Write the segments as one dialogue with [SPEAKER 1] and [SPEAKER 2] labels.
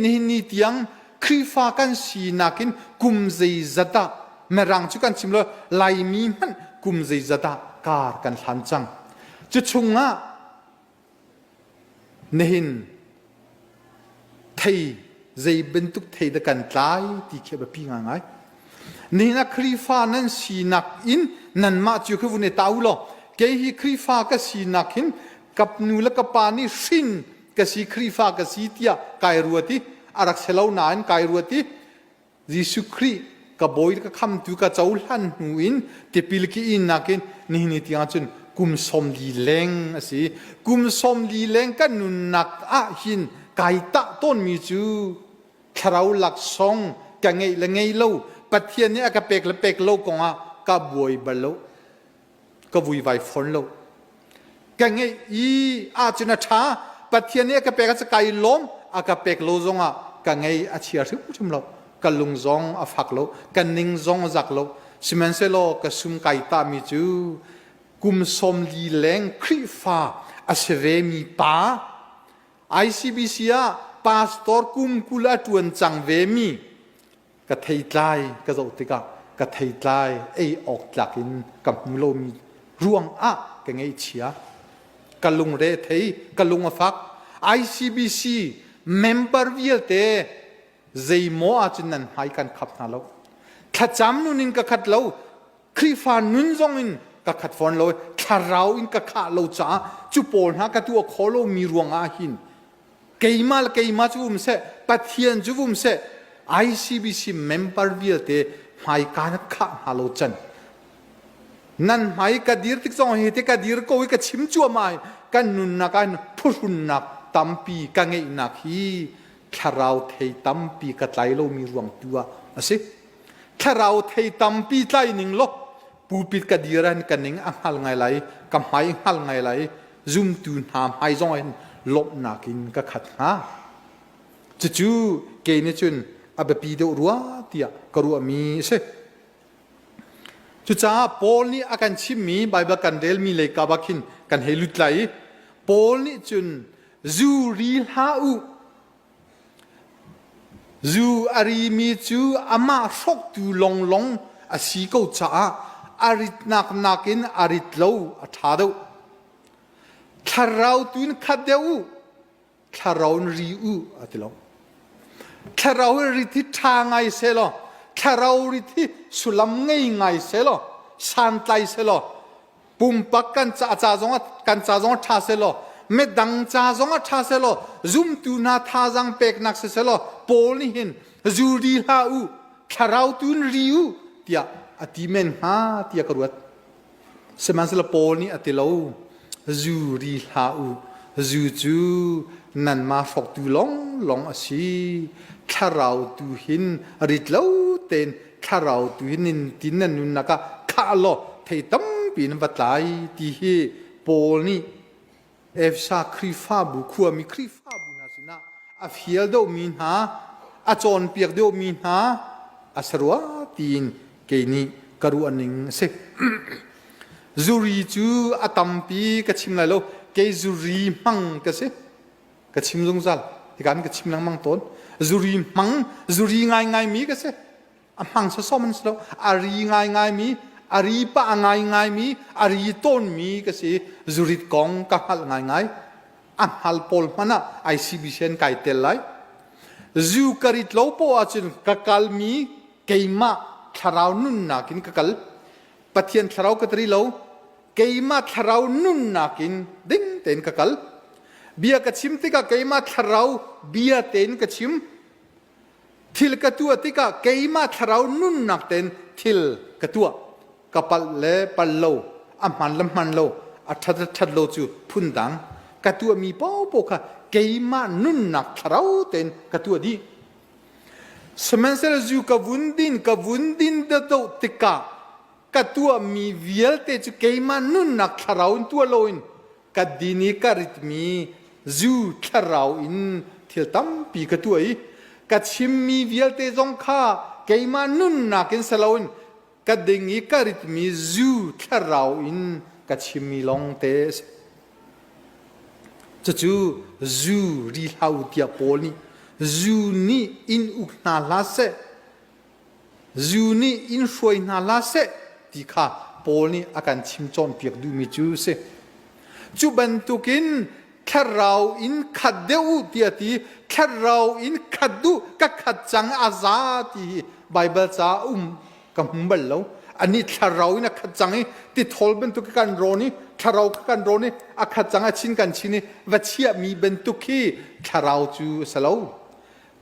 [SPEAKER 1] nihin ni tiang Khrihfa kan sinak in kum zeizat ah Mirang cu kan chim lo Laimi hmanh kum zeizat ah kar kan hlan cang. Cu chungah nihin thei zei bantuk thei dah kan tlai ti khi a biapi ngaingai. Nihin ah Khrihfa nan sinak in nanmah cu khi vun i ta u law kei hi Khrihfa ka sinak hin ka nu le ka pa nih hrin ka si Khrihfa ka si tiah kai ruat i a rak si lo nain kai ruat i Jesuh Khrih ka bawi ka khamtu ka cohlan hnu in tipil ki innak in nihin ni tiang cun kum 40 leng a si. Kum 40 leng kan nunnak ah hin kai tah tawnmi cu thlarau laksawng ka ngeih le ngei lo Pathian nih a ka pek le pek lo kongah ka buai bal lo. Ka vuivai fawn lo. Ka ngeih i ahcun a ṭha. Pathian nih a ka pek ah kai lawm, a ka pek lo zongah ka ngei a chia hrimhrim lo. Ka lung zong a fak lo, ka ning zong a zak lo. Sihmanhsehlaw ka sum kai tami cu kum 40 leng Khrihfa a si vemi pa ICBC ah pastor kum 20 a ṭuan cang vemi ka theitlai ka zoh tikah ka theitlai ei awk tlak in ka hmu lomi ruang ah ka ngaihchia ka lungre thei ka lung a fak ICBC member vialte zeimaw ahcun nan hmai kan khap hna lo thlacam nun in ka khat lo Khrihfa nun zong in ka khat fawn lo thlarau in ka khah lo caah cu pawl hna ka tuah kho lomi ruangah hin keimah le keimah cu um seh Pathian cu um seh ICBC member vialte hmaika na khah hna lo can nan hmai ka dir tik zong hi te ka dir ko i ka chim cuahmah i kan nunnak ah phuhrunnak tampi ka ngeihnak hi thlarau thei tampi ka tlai lomi ruang tu ah a si thlarau thei tampi tlai ning law pulpit ka dir an ka ning a hngal ngai lai ka hmai hngal ngai lai zumtu hna hmai zong in lawmhnak in ka khat hnga cucu kei nih cun a biapi deuh rua tiah ka ruahmi a si cucaah Paul nih a kan chimmi Baibal kan relmi lei ka bak hin kan hei lut lai i Paul nih cun zu ri hlah u Zu a rimi cu amah hroktu longlong a si ko caah a ritnak nakin a rit lo a ṭha deuh. Thlarau tu in khat deuh u, thlarau in ri u a ti lo. Thlarau in rit hi ṭha ngai seh law, thlarau rit hi sullam ngei ngai seh law, santlai seh law, pumpak kan ca ca zong kan ca zong ṭha selaw midang ca zong a ṭha selaw zumtu hna thazaang peknak si selaw Paul nih hin zu ri hlah u thlarau tu in ri u tiah a ti men hnga tiah ka ruat sihmanhsehlaw Paul nih a ti lo zu ri hlah u zu cu nanmah hrawktu lawnglawng a si thlarau tu hin rit lo tein thlarau tu hi nin tin nan nunnak ah khah law thei tampi nan va tlai ti hi Paul nih Efesa Khrihfabu khuami Khrihfabu hna sinah a fial deuhmi hna a cawnpiak deuhmi hna a si rua tiin kei nih ka ruah ning a si. Zuri cu a tampi ka chim lai lo kei zuri hmang ka si ka chim zungzal hikan ka chim lengmang tawn zuri hmang zuri ngaingai mi ka si a hmang sawsawm an si lo a ri ngaingai mi a ri pah ngaingai mi a ri tawn mi ka si zurit kong ka hngalh ngaingai a hngal pawl hmanh ah ICBC an kai tel lai zu ka rit lo po ahcun ka kal mi keimah thlarau nunnak in ka kal Pathian thlarau ka tari lo keimah thlarau nunnak in ding tein ka kal bia ka chim tikah keimah thlarau bia tein ka chim Thil ka tuah tikah keimah thlarau nunnak tein thil ka tuah. Ka palh le pal lo, a hman le hman lo, a ṭhat le ṭhat lo cu phundang. Ka tuahmi paohpaoh kha keimah nunnak thlarau tein ka tuah dih. Sihmanhsehlaw zu ka vun din, ka vun din doh tikah ka tuahmi vialte cu keimah nunnak thlarau in tuah loin ka din i ka ritmi zu thlarau in thil tampi ka tuah i ka chimmi vialte zong kha keimah nunnak in si loin ka ding i ka ritmi zu thlarau in ka chimmi lawng te a si. Cucu zu ri hlah u tiah Paul nih. Zu nih in uk hna hlah seh, zu nih in hruai hna hlah seh ti kha Paul nih a kan chim cawnpiak duhmi cu a si. Cu bantukin thlarau in khat deuh u tiah ti thlarau in khat duh ka khat cang a za ti hi Baibal ca um ka hmu bal lo. Anih thlarau in a khat cang i tithawl bantuk kan rawn i thlarau kan rawn i a khat cang a chin kan chin i va chiahmi bantuk khi thlarau cu a si lo.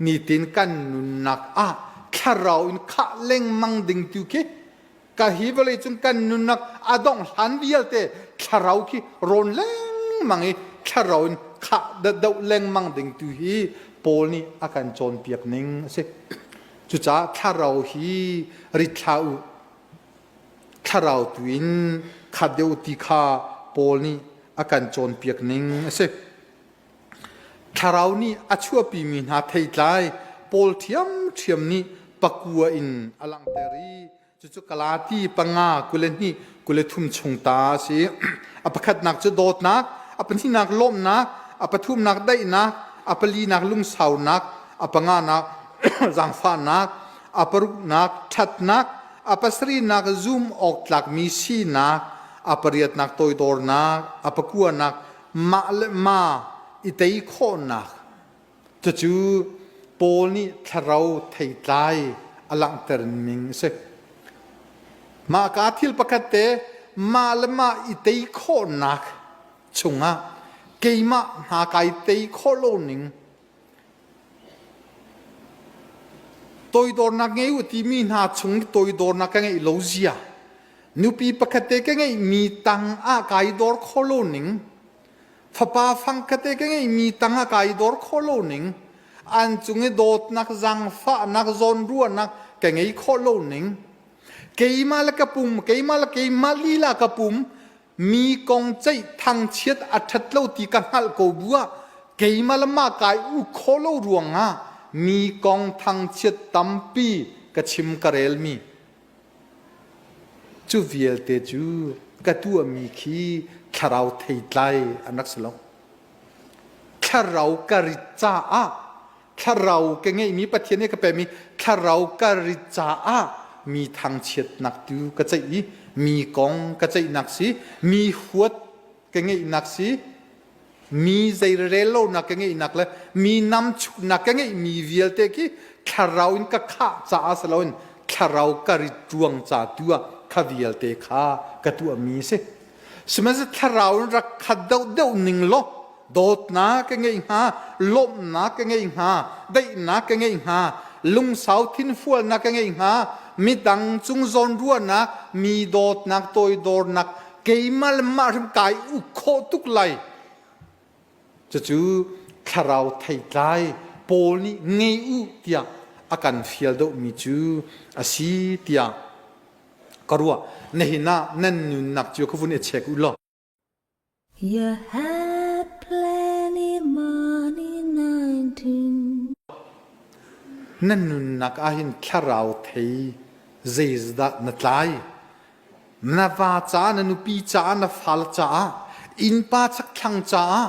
[SPEAKER 1] Nitin kan nunnak ah thlarau in khah lengmang ding tu khi ka hi vawlei cung kan nunnak a dongh hlan vialte thlarau khi rawn lengmang i thlarau in khah doh lengmang ding tu hi Paul nih a kan cawnpiak ning a si. Cucaah thlarau hi rit hlah u. Thlarau tu in khat deuh ti kha Paul nih a kan cawnpiak ning a si. Thlarau nih a chuahpimi hna theitlai Paul ṭhiamṭhiam nih pakua in a langhter i cucu Galati panga 22 23 chung ta a si. A pakhatnak cu dawtnak, a pahnihnak lawmhnak, a pathumnak daihnak, a palinak lungsaunak, a panganak zaangfahnak, a paruknak ṭhatnak, a pasarihnak zum awk tlakmi sinak, a pariatnak toidornak, a pakuanak mah le mah i tei khawhnak. Cucu Paul nih thlarau theitlai a langhter ning a si. Mah ka thil pakhat te mah le mah i tei khawhnak chungah keimah hna kai tei khawh lo ning toidornak ngei u timi hna chung toidornak ka ngeih lo zia nupi pakhat te ka ngeihmi tang ah kai dor kho lo ning fapa fangkhat te ka ngeihmi tang ah kai dor kho lo ning an cung i dawtnak zaangfahnak zawnruahnak ka ngei khawh lo ning keimah le ka pum keimah le keimah lila ka pum mi kong ceih thangchiat a ṭhat lo ti ka hngalh ko bu ah keimah le mah kai u kho lo ruangah mi kong thangchiat tampi ka chim ka relmi cu vialte cu ka tuahmi khi thlarau theitlai an rak si lo. Thlarau ka rit caah thlarau ka ngeihmi Pathian nih ka pekmi thlarau ka rit caah mi thangchiatnak tu ka ceih i mi kong ka ceihnak si mi huat ka ngeihnak si mi zeirel lonak ka ngeihnak le mi namchuknak ka ngeihmi vialte khi thlarau in ka khah caah si loin thlarau ka rit ruang ca tu ah kha vialte kha ka tuahmi si. Sihmanhsehlaw thlarau in rak khat deuhdeuh ning law dawtnak ka ngeih hnga, lawmhnak ka ngeih hnga, daihnak ka ngeih hnga, lungsau thinfualnak ka ngeih hnga, midang cung zawnruahnak, mi dawtnak, toidornak, keimah le mah hrim kai uk khawh tuk lai. Cucu thlarau theitlai Paul nih ngei u tiah a kan fial deuhmi cu a si tiah ka ruah. Nihin ah nan nunnak cu ka vun i check u law.
[SPEAKER 2] You had plenty money 19.
[SPEAKER 1] Na nunnak ahhin thlarau thei zeizdah na tlai? Na va caah, na nupi caah, na fale caah, innpa chakthlang caah,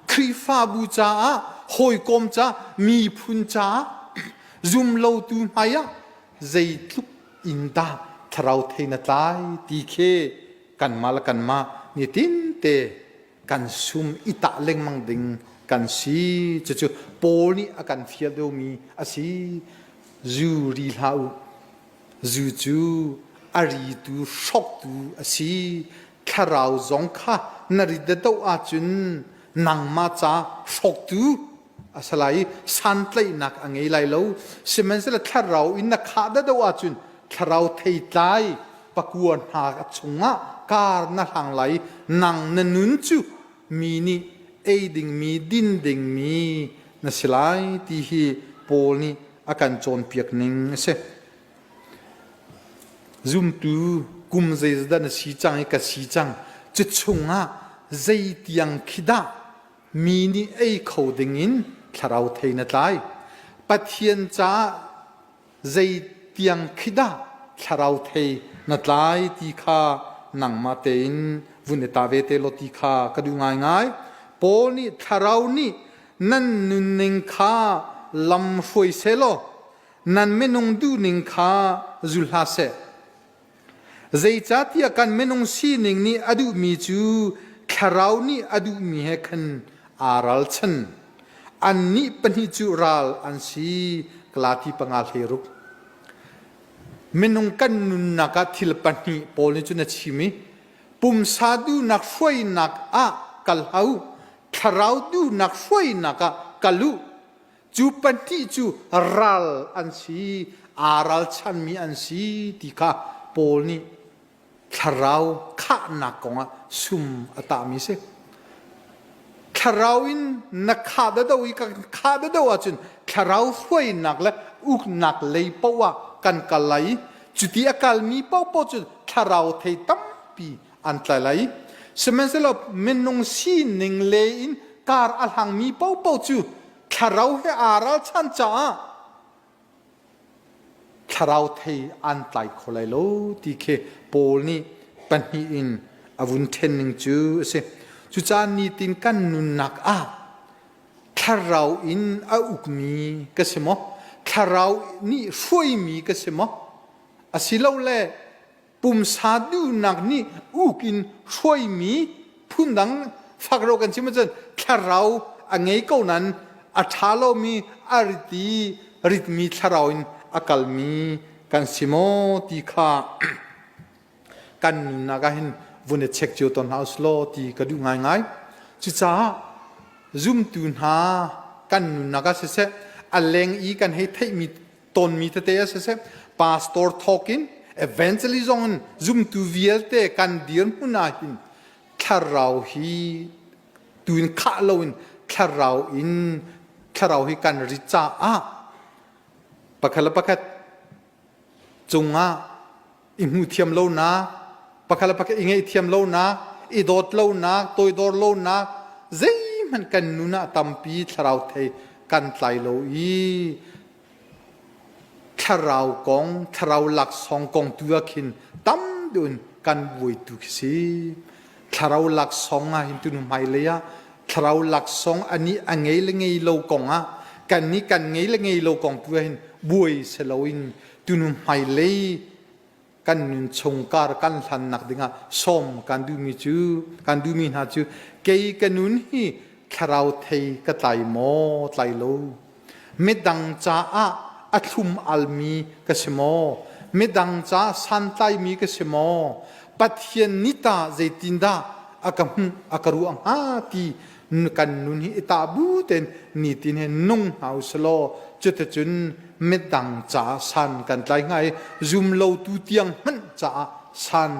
[SPEAKER 1] Khrihfabu caah, hawikom caah, miphun caah, zumlotu hmaiah zeitluk in dah thlarau thei na tlai ti khi kanmah le kanmah nitinte kan sum i tah lengmang ding kan si. Cucu Paul nih a kan fial deuhmi a si. Zu ri hlah u. Zu cu a ritu hroktu a si. Thlarau zong kha na rit do ahcun nangmah ca hroktu a si lai i santlaihnak a ngei lai lo. Sihmanhsehlaw thlarau in na khah dado ahcun thlarau theitlai pakua hna chungah kar na hlang lai i nang na nun cu mi nih ei dingmi din dingmi na si lai ti hi Paul nih a kan cawnpiak ning a si. Zumtu kum zeizat na si cang i ka si cang cu chungah zeitiang khi dah mi nih ei kho dingin thlarau thei na tlai. Pathian caah zeitiang khi dah thlarau thei na tlai ti kha nangmah tein vun i ta ve te law ti kha ka duh ngaingai. Paul nih thlarau nih nan nunning kha lam hruai seh law nan minung duhning kha zul hlah seh. Zeicahtiah kan minung sining nih a duhmi cu thlarau nih a duhmi he khan aa ralchan. Annih pahnih cu ral an si. Galati panga 16. Minung kan nunnak ah thil pahnih pawl nih cun a chim i pumsa duhnak hruainak ah kal hau, thlarau duhnak hruainak ah kal u. Cu pahnih cu ral an si, aa ralchanmi an si ti kha Paul nih thlarau khahnak kongah sum a tahmi a si. Thlarau in na khah dado i kan khah dado ahcun thlarau hruainak le uknak lei paoh ah kan kal lai i cuti a kalmi paohpaoh cu thlarau thei tampi an tlai lai. Sihmanhsehlaw minung sining le in kar a hlangmi paohpaoh cu thlarau he aa ralchan caah thlarau thei an tlai kho lai lo ti khi Paul nih pahnih in a vun ṭhen ning cu a si. Cucaah nitin kan nunnak ah thlarau in a ukmi ka si maw? Thlarau nih hruaimi ka si maw? Asilole pumsa duhnak nih uk in hruaimi phundang fakro kan chim ahcun thlarau a ngei ko nain a ṭha lomi a rit i ritmi thlarau in a kalmi kan si maw ti kha kan nunnak ah hin vun i check cio tawn hna usih ti ka duh ngaingai. Cucaah zumtu hna kan nunnak ah siseh a leng i kan hei theihmi tonmi tete a siseh pastor thawk in evangelist zong in zumtu vialte kan dirhmun ah hin thlarau hi tuin khah loin thlarau in thlarau hi kan rit caah pakhat le pakhat cungah i hmuh thiam lonak pakhat le pakhat i ngeih thiam lonak i dawt lonak toidor lonak zeihmanh kan nun ah tampi thlarau thei kan tlai lo i thlarau kong thlarau laksawng kong tu ah khin tam deuh in kan buai tu khi si thlarau laksawng ah hin tunu hmailei ah thlarau laksawng ani a ngei le ngei lo kong ah kan nih kan ngei le ngei lo kong tu ah hin buai si loin tunu hmailei kan nun chungkar kan hlannak dingah sawm kan duhmi cu kan duhmi hna cu kei ka nun hi thlarau thei ka tlai maw tlai lo midang caah a thlum almi ka si maw midang ca santlaimi ka si maw Pathian nih ta zeitindah a ka hmuh a ka ruah hnga ti kan nun hi i tah bu tein nitin he nung hna usih cuticun midang caah san kan tlai hnga i zumlotu tiang hmanh caah san